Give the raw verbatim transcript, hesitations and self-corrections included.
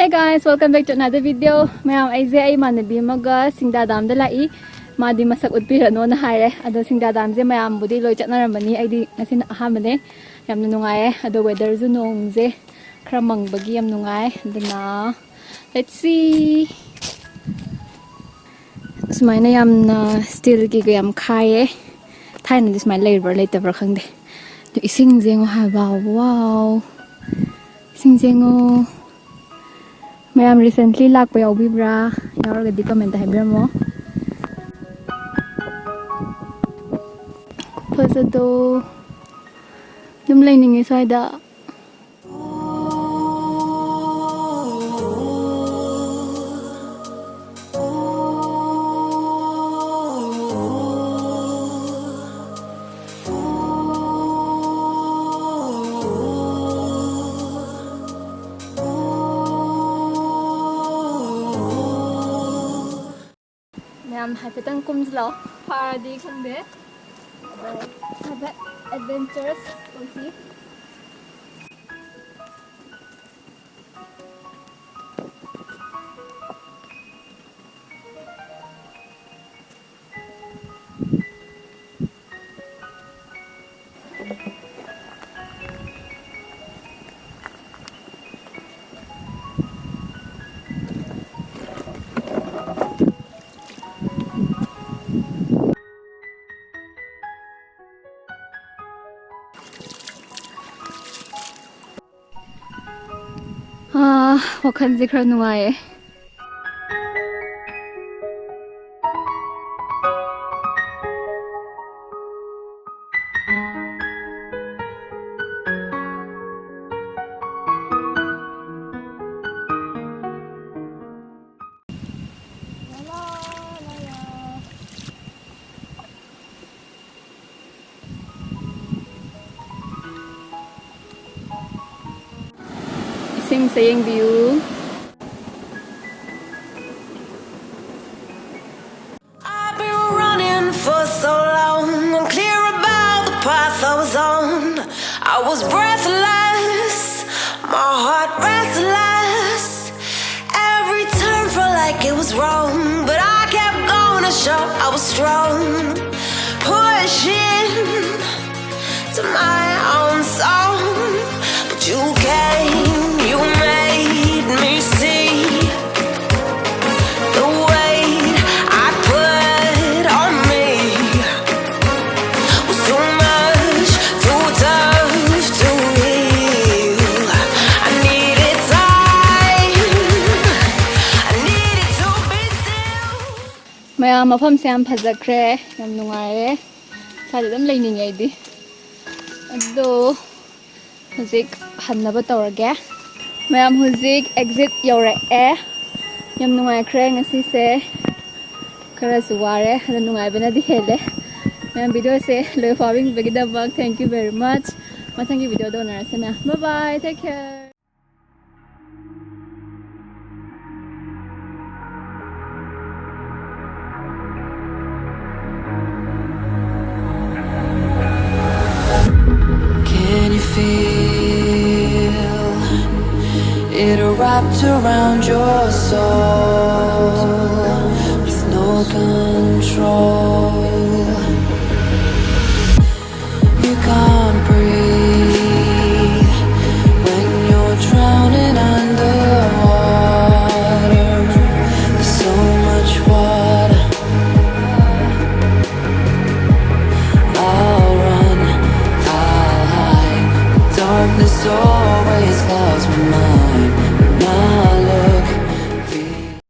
Hey guys, welcome back to another video. ꯃꯌꯥꯝ, ꯑꯩꯁꯦ ꯑꯩ ꯏꯃꯥꯟꯅꯕꯤ ꯑꯃꯒ ꯁꯤꯡꯗꯥ ꯗꯥꯝꯗ ꯂꯥꯛꯏ꯫ ꯃꯥꯗꯤ ꯃꯁꯛ ꯎꯠꯄꯤꯔꯅꯣꯅ ꯍꯥꯏꯔꯦ꯫ ꯑꯗꯣ ꯁꯤꯡꯗꯥ ꯗꯥꯝꯁꯦ ꯃꯌꯥꯝꯕꯨꯗꯤ ꯂꯣꯏ ꯆꯠꯅꯔꯝꯃꯅꯤ, ꯑꯩꯗꯤ ꯉꯁꯤꯅ ꯑꯍꯥꯟꯕꯅꯦ꯫ ꯌꯥꯝꯅ ꯅꯨꯡꯉꯥꯏꯌꯦ꯫ ꯑꯗꯣ weatherꯁꯨ, ꯅꯣꯡꯁꯦ ꯈꯔ ꯃꯪꯕꯒꯤ ꯌꯥꯝ ꯅꯨꯡꯉꯥꯏ꯫ ꯑꯗꯨꯅ let's see꯫ ꯁꯨꯃꯥꯏꯅ ꯌꯥꯝꯅ steelꯒꯤꯒ ꯌꯥꯝ ꯈꯥꯏꯌꯦ꯫ ꯊꯥꯏꯅꯗꯤ ꯁꯨꯃꯥꯏꯅ ꯂꯩꯕ꯭ꯔꯥ ꯂꯩꯇꯕ꯭ꯔꯥ ꯈꯪꯗꯦ꯫ ꯑꯗꯨ ꯏꯁꯤꯡꯁꯦ ꯌꯦꯡꯉꯣ ꯍꯥꯏꯕ, wow! ꯏꯁꯤꯡꯁꯦ ꯌꯦꯡꯉꯣ꯫ ꯃꯌꯥꯝ recently ꯂꯥꯛꯄ ꯌꯥꯎꯕꯤꯕ꯭ꯔꯥ? ꯌꯥꯎꯔꯒꯗꯤ comment ꯍꯥꯏꯕꯤꯔꯝꯃꯣ꯫ ꯈꯨꯐꯖꯗꯣ꯫ ꯑꯗꯨꯝ ꯂꯩꯅꯤꯡꯉꯦ ꯁ꯭ꯋꯥꯏꯗ꯫ ꯃꯌꯥꯝ ꯍꯥꯏꯐꯦꯠꯇꯪ ꯀꯨꯝꯁꯤ ꯂꯥꯛꯑꯣ꯫ ꯐꯥꯔꯗꯤ ꯈꯪꯗꯦ꯫ ꯑꯗꯣ ꯍꯥꯏꯐꯦꯠ adventurous ꯑꯣꯏꯁꯤ꯫ ꯑꯥ, ꯋꯥꯈꯜꯁꯦ ꯈꯔ ꯅꯨꯡꯉꯥꯏꯌꯦ꯫ ꯏꯁꯤꯡꯁꯦ ꯌꯦꯡꯕꯤꯌꯨ꯫ I've been running for so long, I'm clear about the path I was on. I was breathless, my heart restless. It was wrong, but I kept going to show I was strong. Pushing to my own soul. But you came, you made me see the weight I put on me was too much, too tough to heal. I needed time, I needed to be still. ꯃꯌꯥꯝ, ꯃꯐꯝꯁꯦ ꯌꯥꯝ ꯐꯖꯈ꯭ꯔꯦ, ꯌꯥꯝ ꯅꯨꯡꯉꯥꯏꯔꯦ꯫ ꯁ꯭ꯋꯥꯏꯗ ꯑꯗꯨꯝ ꯂꯩꯅꯤꯡꯉꯦ ꯑꯩꯗꯤ꯫ ꯑꯗꯣ ꯍꯧꯖꯤꯛ ꯍꯟꯅꯕ ꯇꯧꯔꯒꯦ꯫ ꯃꯌꯥꯝ, ꯍꯧꯖꯤꯛ ꯑꯦꯛꯖꯤꯠ ꯌꯧꯔꯛꯑꯦ꯫ ꯌꯥꯝ ꯅꯨꯡꯉꯥꯏꯈ꯭ꯔꯦ ꯉꯁꯤꯁꯦ꯫ ꯈꯔꯁꯨ ꯋꯥꯔꯦ, ꯑꯗꯣ ꯅꯨꯡꯉꯥꯏꯕꯅꯗꯤ ꯍꯦꯜꯂꯦ꯫ ꯃꯌꯥꯝ, ꯚꯤꯗꯤꯑꯣꯁꯦ ꯂꯣꯏ ꯐꯥꯎꯕꯤꯕꯒꯤꯗꯃꯛ thank you very much꯫ ꯃꯊꯪꯒꯤ ꯚꯤꯗꯤꯑꯣꯗ ꯎꯅꯔꯁꯤꯅ꯫ Bye bye, take care. Can you feel it wrapped around your soul?